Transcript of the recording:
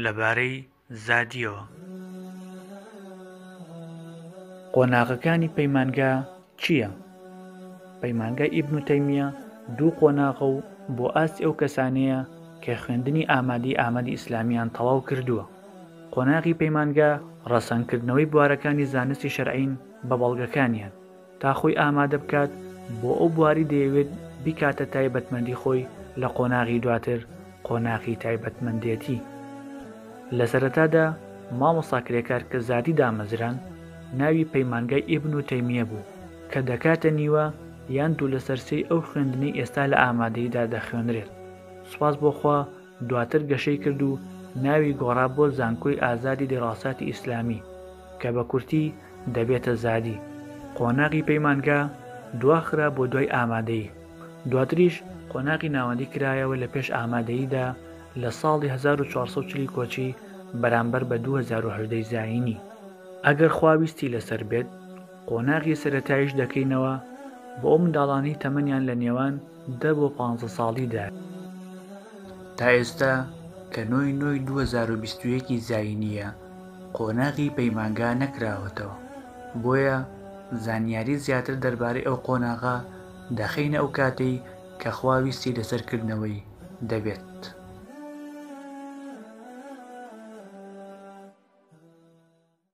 لەبارەی زادییەوە. قۆناغەکانی پەیمانگا چییە؟ پەیمانگای ئیبن تەیمیە دوو قۆناغە و بۆ ئاستی ئەو کەسانەیە کە خوێندنی ئامادەی ئامەدی ئیسلامیان تەواو کردووە. قۆناغی پەیمانگا ڕەسەنکردنەوەی بوارەکانی زانستی شەرعین بە بەڵگەکانیان. تا خۆی ئامادە بکات بۆ ئەو بواری دەیەوێت بیکاتە تایبەتمەندی خۆی لە قۆناغی دواتر قۆناغی تایبەتمەندێتی. لە سەرەتادا مامۆستا کرێکار کە زادی دامەزراند ناوی پەیمانگای ئیبن تەیمیە بوو کە دەکاتە نیوە یان دوو لەسەر سێی ئەو خوێندنەی ئێستا لە ئامادەییدا دەخوێنرێت. سوپاس بۆ خوا دواتر گەشەی کرد و ناوی گۆڕا بۆ زانکۆی ئازادی دیراساتی ئیسلامی کە بە کورتی دەبێتە زادی. قۆناغی پەیمانگا دواخرا بۆ دوای ئامادەیی، دواتریش قۆناغی ناوەندی کرایەوە لە پێش ئامادەییدا لە ساڵی 1440 ی کۆچی بەرامبەر بە 2018 ی زایینی. ئەگەر خوا ویستی لەسەر بێت قۆناغی سەرەتاییش دەکەینەوە بۆ ئەو منداڵانەی تەمەنیان لە نێوان دە بۆ پانزە ساڵیدایە. تا ئێستا کە نۆی نۆی 2021 ی زایینییە قۆناغی پەیمانگا نەکراوەتەوە، بۆیە زانیاری زیاتر دەربارەی ئەو قۆناغە دەخەینە ئەو کاتەی کە خوا ویستی لەسەر کردنەوەی دەبێت.